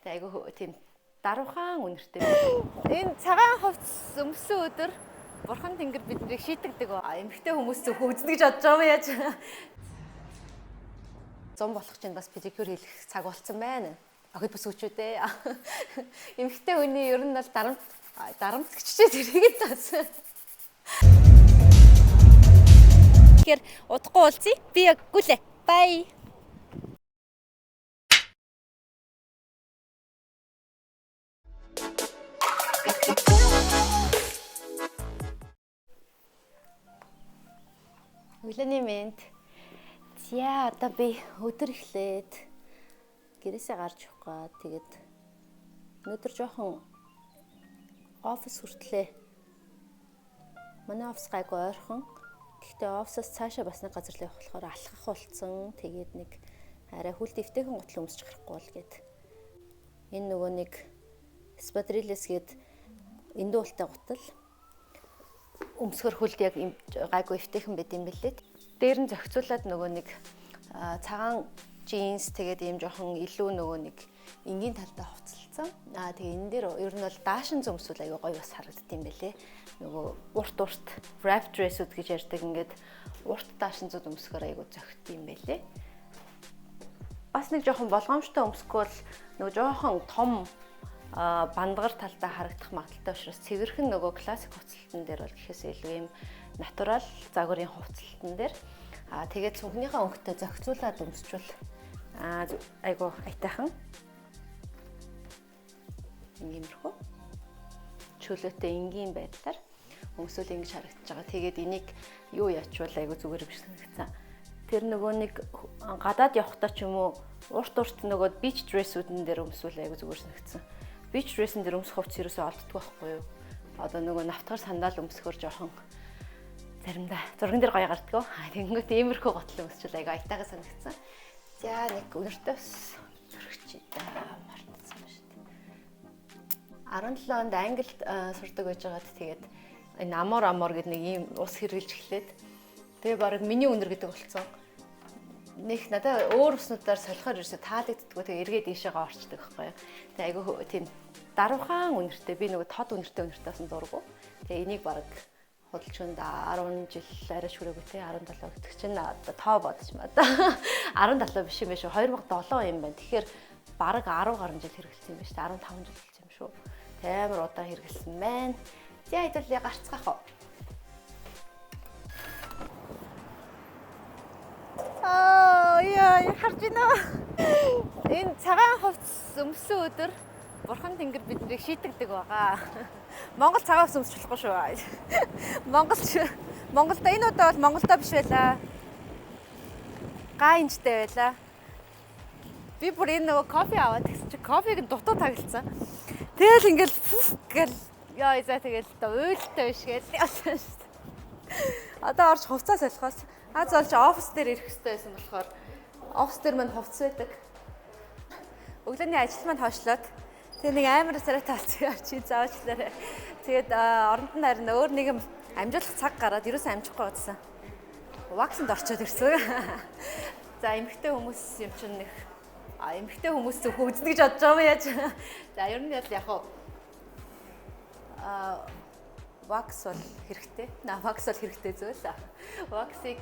Тэгээ айгүй тийм даруухан үнэртэй. Энэ цагаан хувцас өмссөн өдөр Бурхан Тэнгэр биднийг шийтгдэг. Эмэгтэй хүмүүс зөвхөн үзнэ гэж бодож байгаа юм яаж. 100 болох чинь бас педикюр хийх цаг болцсон байна. Охид бүсгүүчүүдээ. Эмэгтэй хүний ер нь бол дарамт дарамт гिचчээ тэрийг л таасан. Тэгэхээр удахгүй уулзъя. Би яг гүлээ. Bye. Өглөөний мэнд. За одоо би өдөр эхлээд гэрээсээ гарч явах гаа. Тэгээд өнөөдөр жоохон офис хүртлээ. Манай офис гайгүй ойрхон. Гэхдээ офисоос цаашаа бас нэг газар л явах болохоор алхах болцсон. Тэгээд нэг арай хүлд эвтэйхэн гутал өмсч гарахгүй бол гээд. Энэ нөгөө нэг спадрилес гээд эндүү ултай гутал өмсгөр хүлд яг гайгүй эвтэйхэн байд юм бэлээ. Дээр нь зохицуулаад нөгөө нэг цагаан джинс тэгээд ийм жоохон илүү нөгөө нэг энгийн талдаа хувцалцсан. Аа тэгээ энэ дээр ер нь бол даашин зөмсөл аягүй гоё бас харагдд юм бэлээ. Нөгөө урт урт wrap dress-үүд гэж ярьдаг ингээд урт даашин зүд өмсгөр аягүй зөгт юм бэлээ. Бас нэг жоохон болгоомжтой өмсөхгүй бол нөгөө жоохон том бандгар талдаа харагдах магадaltaй учраас цэвэрхэн нөгөө классик хувцлалтан дээр бол гэхээс илүү юм натурал загварын хувцлалтан дээр тэгээд цүнхнийхээ өнгөтэй зохицуулаад өмсчүүл айгу аятайхан ингэмэрхүү чөлөөтэй энгийн байдлаар өмсөөл ингэж харагдаж байгаа. Тэгээд энийг юу ячвал айгу зүгээр юм шиг санагдсан. Тэр нөгөө нэг гадаад явхдаа ч юм уу урт урт нөгөө beach dress-үүдэн дээр өмсвөл айгу зүгээр санагдсан. Beach dress-эн дээр өмсөх хувцас ерөөсөө олддгүй байхгүй юу? Одоо нөгөө навтгар сандал өмсөхөр жоохон заримдаа зурган дээр гоё гардггүй. Тэгэнгүүт иймэрхүү готл өмсчүүл айгу аятайгаа санагдсан. За нэг өнөртөө бас зөрөгч да мартсан ба шүү дээ. 17 онд Англид сурдаг байж байгаад тэгээд энэ амор амор гэдэг нэг ийм ус хэрглэж эхлээд тэгээ бараг миний өнөр гэдэг болцсон. Нэг надаа өөр уснуудаар солихоор ерөөсө таалагддггүй тэгээ эргээд ийшээгээ орчдөг байхгүй юу. Тэгээ айгүй тийм даруухан үнэртэй би нөгөө тод үнэртэй үнэртэй болсон дургу. Тэгээ энийг бараг худалчинд 10 жил арай шүрээгүй те 17 гэдэг чинь одоо тоо бодож маа. 17 биш юм байна шүү. 2007 юм байна. Тэгэхээр бараг 10 гаруй жил хэрэгэлсэн юм байна шүү. 15 жил болсон юм шүү. Тэ амар удаан хэрэгэлсэн байна. За хэдүүлээ гарцгаах уу. Аа яа харж байна. Энэ цагаан хувцас өмссөн өдөр Бурхан Тэнгэр биднийг шийтгдэг байгаа. Монгол цагаан хувцас өмсч болохгүй шүү. Монголда энэ удаа бол Монголдо биш байлаа. Га инжтэй байлаа. Би бүр энэ нөгөө кофе аваад тэгсэн чи кофег нь дутуу таглцсан. Тэгэл ингээл фүф гэл яа за тэгэл одоо уйлтай биш гээл явсан шүү дээ. Одоо орж хувцас солихоос аз олж офис дээр ирэх хэрэгтэй байсан болохоор офис дээр мань хувцас байдаг. Өглөөний ажил маань хойшлоод тэгээ нэг амар царайтай болсон явчих заавчлаарай. Тэгээд оронд нь харин өөр нэг юм амжуулах цаг гараад ерөөсөн амжихгүй байсан. Ваксанд орчоод ирсэн. За эмэгтэй хүмүүс юм чинь нэг эмэгтэй хүмүүс зөвхөн үзнэ гэж бодож байгаа юм яаж. За ер нь яг яг вакс бол хэрэгтэй. Вакс бол хэрэгтэй зүйл. Ваксыг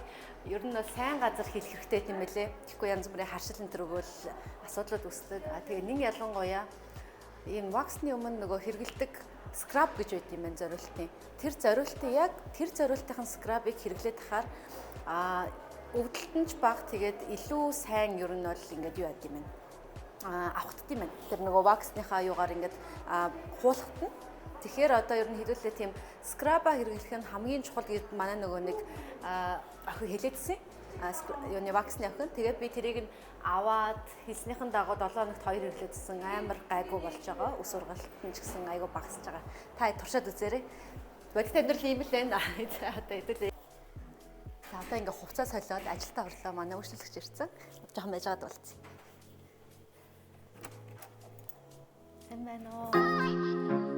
ер нь бол сайн газар хийх хэрэгтэй юм байлээ. Тэгэхгүй янз бүрийн харшил энэ төр өгөөл асуудлууд үүсдэг. Тэгээ нэг ялангуяа ийм ваксны өмнө нөгөө хэрэгэлдэг скраб гэж байт юм байна зориултын. Тэр зориултын яг тэр зориултын скрабыг хэрэглээд тахаар өвдөлт нь ч бага тэгээд илүү сайн ер нь бол ингээд юу яд юм бэ? Авахтд юм байна. Тэр нөгөө ваксныхаа юугаар ингээд хуулахт нь. Тэгэхээр одоо ер нь хэдүүлээ тийм скраба хэрэглэх нь хамгийн чухал гэд манай нөгөө нэг охин хэлээдсэн. Юуны ваксны охин. Тэгээд би тэрийг нь аваад хэлснийхэн дагуу 7 хоногт 2 хэрэглээдсэн амар гайгүй болж байгаа. Ус ургалт нь ч гэсэн айгүй багасж байгаа. Та туршаад үзээрэй. Бодит амьдрал ийм л байна. За одоо хэдүүлээ. За одоо ингээ хувцас солиод ажилдаа орлоо. Манай үйлчлэгч ирсэн. Жохон байж байгаад болцсон. Сайн байна уу?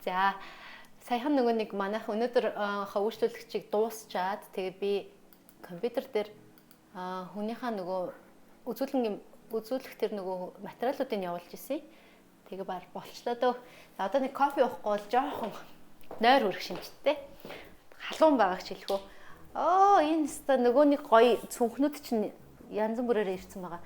За, саяхан нөгөө нэг манайх өнөөдөр үйлчлүүлэгчийг дуусчаад тэгээ би компьютер дээр хүнийхээ нөгөө үзүүлэнгийн үзүүлэх тэр нөгөө материалуудыг явуулж исэн. Тэгээ бар болчлоо дөө. Одоо нэг кофе уухгүй бол жоохон нойр хүрэх шинжтэй. Халуун байгаа ч хэлэхүү. Оо, энэ өста нөгөө нэг гоё цүнхнүүд чинь янз бүрээр ирсэн байгаа.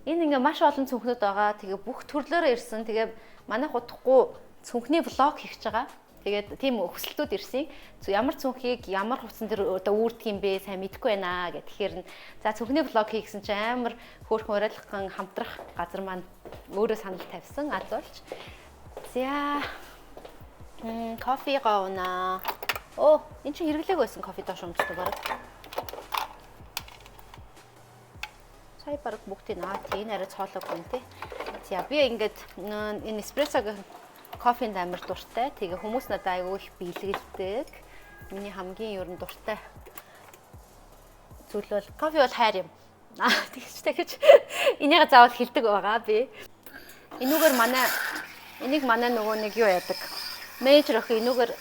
Энэ ингээ маш олон цүнхнүүд байгаа. Тэгээ бүх төрлөөрөө ирсэн. Тэгээ манайх удахгүй цүнхний vlog хийж байгаа. Тэгээд тийм хүсэлтүүд ирсэн. Ямар цүнхийг ямар хувцсан дээр одоо үүрдэг юм бэ? Сайн мэдэхгүй байна гэх. Тэгэхээр за цүнхний vlog хийгсэн чинь амар хөөрхөн уриалгахан хамтрах газар маань өөрөө санал тавьсан. Аз болж. За кофе гоонаа. Оо, энэ чинь хэрэглээг байсан кофе доош өмсдөг бараг. Сая бараг бүгдийг наа тийм арай цоолоогүй юм тий. За би ингээд энэ эспрессогийн кофенд амар дуртай. Тэгээ хүмүүс надад айгүй их бэлгэлдэг. Миний хамгийн ер нь дуртай зүйл бол кофе бол хайр юм. Тэгэж энийгээ заавал хилдэг байгаа би. Энүүгээр манай энийг манай нөгөө нэг юу яадаг. Менежер охин энүүгээр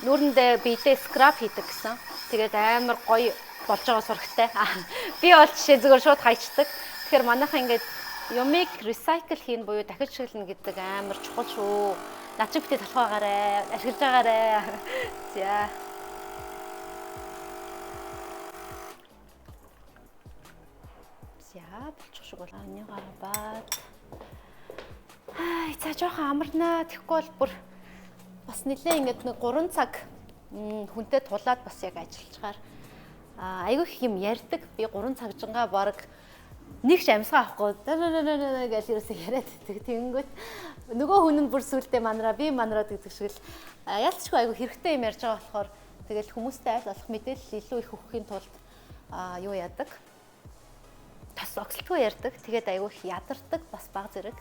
нүүрэндээ биедээ scrub хийдэг гэсэн. Тэгээд амар гоё болж байгаа сурагтай. Би бол жишээ зүгээр шууд хайчдаг. Тэгэхээр манайхан ингээд юмыг recycle хийн буюу дахиж ашиглана гэдэг амар чухал шүү. Над чи битээ талхаагаарай, ашиглаж байгаарай. За. За, болчих шиг бол энийг аваад. Ай, за жоохон амарнаа. Тэгэхгүй бол бүр бас нэлээ ингээд нэг 3 цаг хүнтэй тулаад бас яг ажиллажгаар айгүй их юм ярьдаг. Би 3 цагжингаа бараг нэг ч амьсгаа авахгүй гэж ерөөсөө яриад байдаг. Тэнгүүт нөгөө хүн нь бүр сүултээ манраа би манраад гэдэг шиг л ялцчгүй айгүй хэрэгтэй юм ярьж байгаа болохоор тэгэл хүмүүстэй аль болох мэдээлэл илүү их өгөхийн тулд юу яадаг. Тас огсолтгүй ярьдаг. Тэгээд айгүй их ядардаг бас баг зэрэг.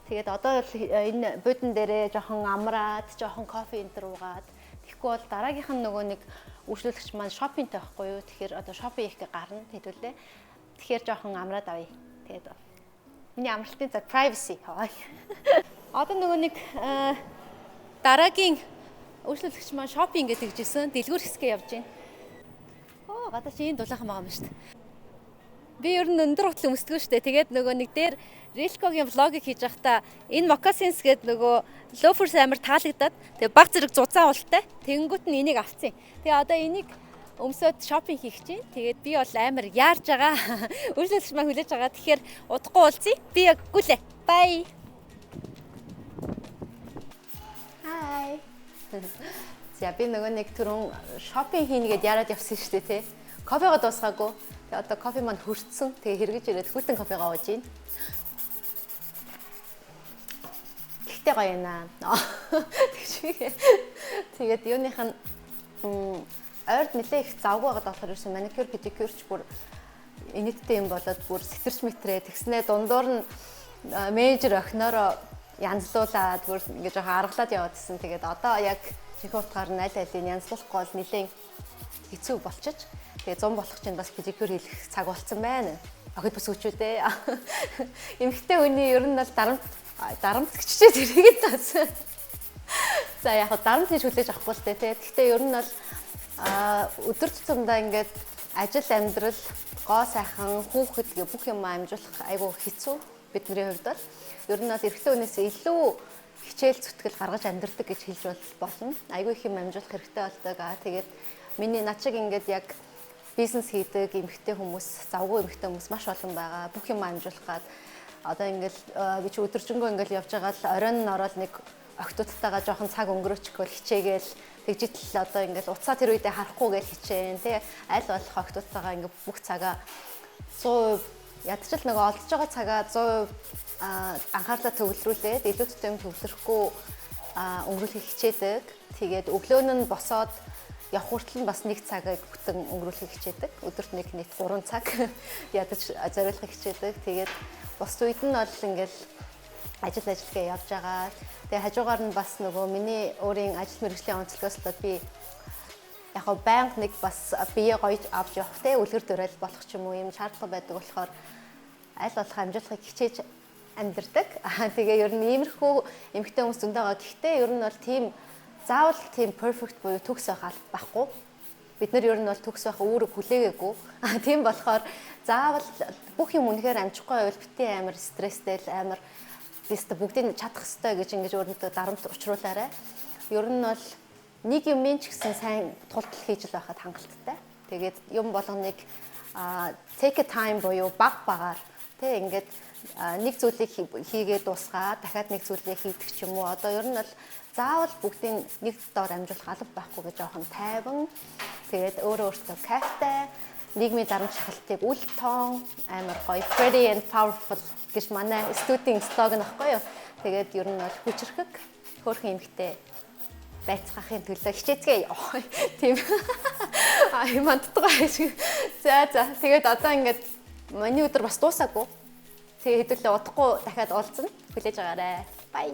Тэгээд одоо л энэ буудан дээрээ жоохон амраад, жоохон кофе энэ төр уугаад тэгэхгүй бол дараагийнх нь нөгөө нэг үйлчлүүлэгч маань шопингтэй байхгүй юу. Тэгэхээр одоо шопинг хийх гэ гарна хэдүүлээ. Тэгэхээр жоохон амраад авъя. Тэгээд миний амралтын цаг privacy. Одоо нөгөө нэг дараагийн үйлчлүүлэгч маань шопинг гэдэг жисэн дэлгүүр хэсгээ явж байна. Оо, гадаа чи энэ дулаахан байгаа юм шүү дээ. Би ер нь өндөр хутал өмсдгөө шүү дээ. Тэгээд нөгөө нэг дээр Релкогийн vlog ыг хийж байхдаа энэ moccasins гэдэг нөгөө loafers амар таалагдаад тэгээ баг зэрэг зузаан ултай. Тэнгүүт нь энийг авцсан. Тэгээ одоо энийг өмсөөд шопинг хийх чинь. Тэгээд би бол амар яарж байгаа. Үйлчлэгч маань хүлээж байгаа. Тэгэхээр удахгүй уулзъя. Би яг гүлээ. Bye. Hi. За би нөгөө нэг түрүүн шопинг хийнэ гэд яраад явсан шүү дээ, тий. Кофегаа дуусгаагүй. Тэгээ одоо кофе маань хөрцсөн. Тэгээ хэрэгж ирээд хүйтэн кофегаа ууж байна. Гэхдээ гоё юм аа. Тэгээд юуных нь ойрд нэлээ их завгүй байгаад болохоор ерөөсөн маникюр, педикюр ч бүр инээдтэй юм болоод бүр сэтэрч мэтрээ тэгснээ дундуур нь менежер охиноороо янзлуулаад бүр ингэ жоохон аргалаад яваад исэн. Тэгээд одоо яг жинхэнэ утгаар нь аль алийг янзлуулахгүй бол нэлээ хэцүү болчих. Тэгээ 100 болох чинь бас педикюр хийх цаг болцсон байна. Охид бас өчөө дээ. Эмэгтэй хүний ер нь бол дарамт гिचчээ тэрийг заасан. За яг дарамт хийж хүлээж авахгүй л дээ тий. Гэхдээ ер нь бол өдөр тутамдаа ингээд ажил амьдрал гоо сайхан хүүхэд гэ бүх юм амжуулах айгүй хэцүү бидний хувьд бол ер нь бол эрэгтэй хүнээс илүү хичээл зүтгэл гаргаж амьдардаг гэж хэлж болно. Айгүй их юм амжуулах хэрэгтэй болдог. Тэгээд миний над шиг ингээд яг бизнес хийдэг эмэгтэй хүмүүс, завгүй эмэгтэй хүмүүс маш олон байгаа. Бүх юм амжуулах гад одоо ингээл би чи өдөржингөө ингээл явж байгаа л оройн нь ороод нэг охтуудтайгаа жоохон цаг өнгөрөөчих бол хичээгээл тэгжитл одоо ингээл уцаа тэр үедээ харахгүй гээл хичээн тий аль болох охтуудтайгаа ингээ бүх цагаа 100% ядчил нөгөө олдож байгаа цагаа 100% анхаарлаа төвлөрүүлээд илүү тутам төвлөрөхгүй өнгөрүүлэхийг хичээдэг. Тэгээд өглөө нь босоод явах хүртэл нь бас нэг цагийг бүтэн өнгөрүүлэхийг хичээдэг. Өдөрт нэг нийт 3 цаг ядаж зориулахыг хичээдэг. Тэгээд бус үед нь бол ингээл ажил ажилгээ явж байгаа. Тэгээ хажуугаар нь бас нөгөө миний өөрийн ажил мэргэжлийн онцлогоос болоод би яг хав байнга нэг бас бие гоё авч явах те үлгэр дуурайл болох ч юм уу юм шаардлага байдаг болохоор аль болох амжуулахыг хичээж амьдардаг. Тэгээ ер нь иймэрхүү эмэгтэй хүмүүс зөндөө байгаа. Гэхдээ ер нь бол тийм заавал тийм perfect буюу төгс байх алба байхгүй. Бид нар ер нь бол төгс байх үүрэг хүлээгээгүй. Тийм болохоор заавал бүх юм үнэхээр амжихгүй байвал битгий амар стресстэй л амар бист бүгдийг чадах ёстой гэж ингэж өөрөндөө дарамт учруулаарай. Ер нь бол нэг юмын ч гэсэн сайн тултал хийж л байхад хангалттай. Тэгээд юм болгоныг take a time буюу баг багаар тий ингээд нэг зүйлийг хийгээд дуусгаад дахиад нэг зүйлийг хийдэг ч юм уу. Одоо ер нь бол заавал бүгдийг нэг доор амжуулах алба байхгүй гэж жоохон тайван. Тэгээд өөрөө өөртөө кайфтай, нийгмийн дарамт шахалтыг үл тоон, амар гоё pretty and powerful гэж манай студийн слоган аахгүй юу. Тэгээд ер нь бол хүчрхэг хөөрхөн эмэгтэй байцгаахын төлөө хичээцгээе. Тийм. А юм андтгаа. За за. Тэгээд одоо ингээд миний өдөр бас дуусаагүй. Тэгээ хэдүүлээ удахгүй дахиад уулзна. Хүлээж агаарай. Bye.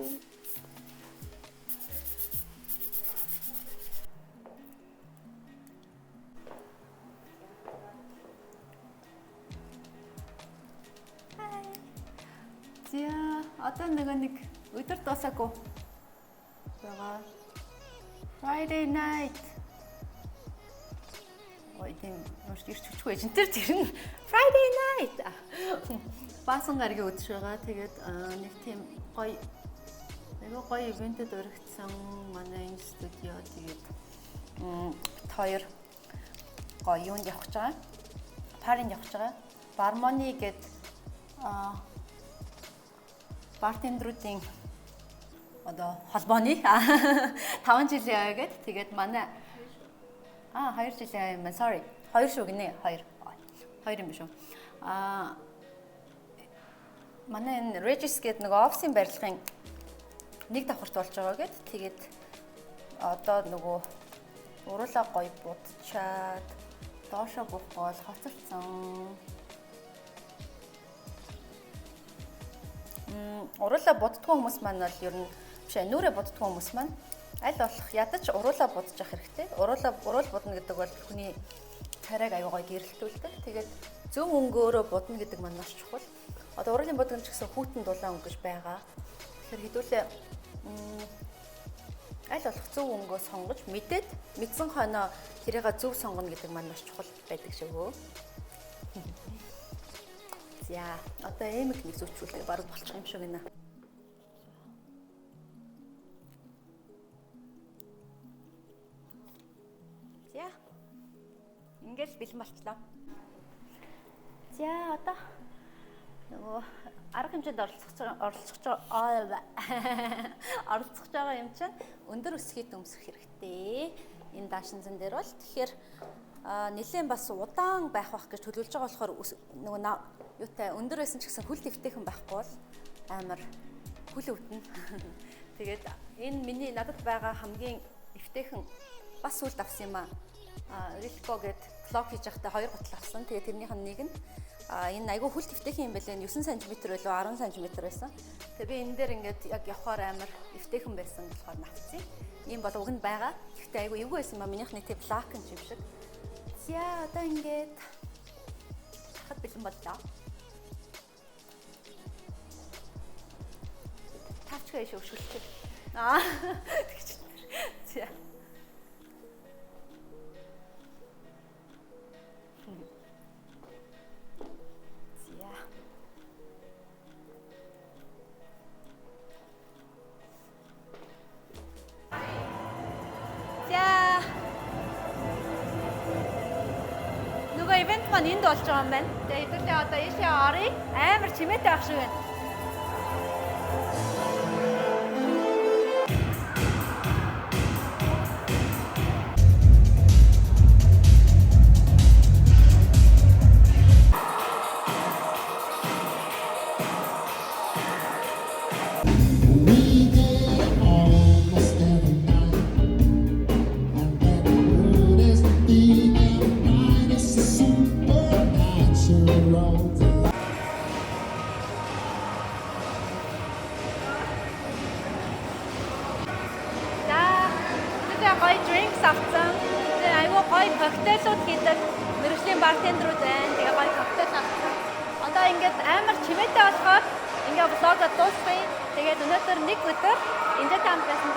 За, одоо нөгөө нэг өдөр дуусаагүй. байгаа. Friday night. Ой, тийм ямар ч ирч хүчгүй байж. Тэр тэр нь Friday night. Баасан гарагийн өдөр байгаа. Тэгээд нэг тийм гоё айгүй гоё event эд уригдсан манай энэ студио. Тэгээд бит хоёр гоё юунд явах гэж байгаа. Party нд явах гэж байгаа. Barmony гээд bartender уудын одоо холбооны 5 жилийн аяа гээд тэгээд манай 2 жилийн аяа юм байна. Sorry. 2 шүү гинэ. 2. 2 юм биш үү? Манай энэ Regis гээд нөгөө офисын барилгын нэг давхарт болж байгаа гэд тэгээд одоо нөгөө уруулаа гоё будчаад доошо буух гол хоцорсон. Уруулаа буддгүй хүмүүс маань бол ер нь биш ээ, нүрээ буддгүй хүмүүс маань аль болох ядаж уруулаа будж явах хэрэгтэй. Уруулаа уруул будна гэдэг бол хүний царайг аюу гоё гэрэлтүүлдэг. Тэгээд зөв өнгөөрөө будна гэдэг маань маш чухал. Одоо уруулын будган ч гэсэн хүйтэн дулаан өнгө гэж байгаа. Тэгэхээр хэдүүлээ аль болох зөв өнгөө сонгож мэдээд мэдсэн хойноо тэрийг зөв сонгоно гэдэг маань маш чухал байдаг шүү. За, одоо эмэг нэг зүүчүүлээ бараг болчих юм шиг байна. За. Ингээл бэлэн болчлоо. За, одоо нөгөө арга хэмжээнд оролцох байгаа юм чинь өндөр өсгийд өмсөх хэрэгтэй. Энэ даашинзан дээр бол тэгэхээр нэлээд бас удаан байх бах гэж төлөвлөж байгаа болохоор нөгөө юутай өндөр байсан ч гэсэн хөл дэвтэйхэн байхгүй бол амар хөл өвдөнө. Тэгээд энэ миний надад байгаа хамгийн эвтэйхэн бас сүлд авсан юм аа. Рилко гээд влог хийж байхдаа 2 гутал авсан. Тэгээд тэрнийх нь нэг нь энэ айгүй хөл дэвтэйхэн юм байлээ. 9 см байлуу 10 см байсан. Тэгээ би энэ дээр ингээд яг явхаар амар эвтэйхэн байсан болохоор навцсан. Ийм бол уг нь байгаа. Гэхдээ айгүй эвгүй байсан ба минийх нэг тийм black юм шиг. За одоо ингээд хат бэлэн боллоо. Тавчгаа иш өвшүүлчих. Тэгч. За. За. За. Нөгөө event маань энд болж байгаа юм байна. Тэгээ хэдүүлээ одоо ийшээ оръё. Амар чимээтэй байх шиг байна. We get almost every night, and that moon is big and bright. It's a supernatural delight. За, хэдүүлээ гоё drinks авсан. Тэгээ айгүй гоё коктейлууд хийдэг мэргэжлийн bartender ууд байна. Тэгээ гоё коктейл авсан. Одоо ингээд амар чимээтэй болохоор Ингээ vlog оо дуусгая. Тэгээд өнөөдөр нэг өдөр энэ хамт байсан.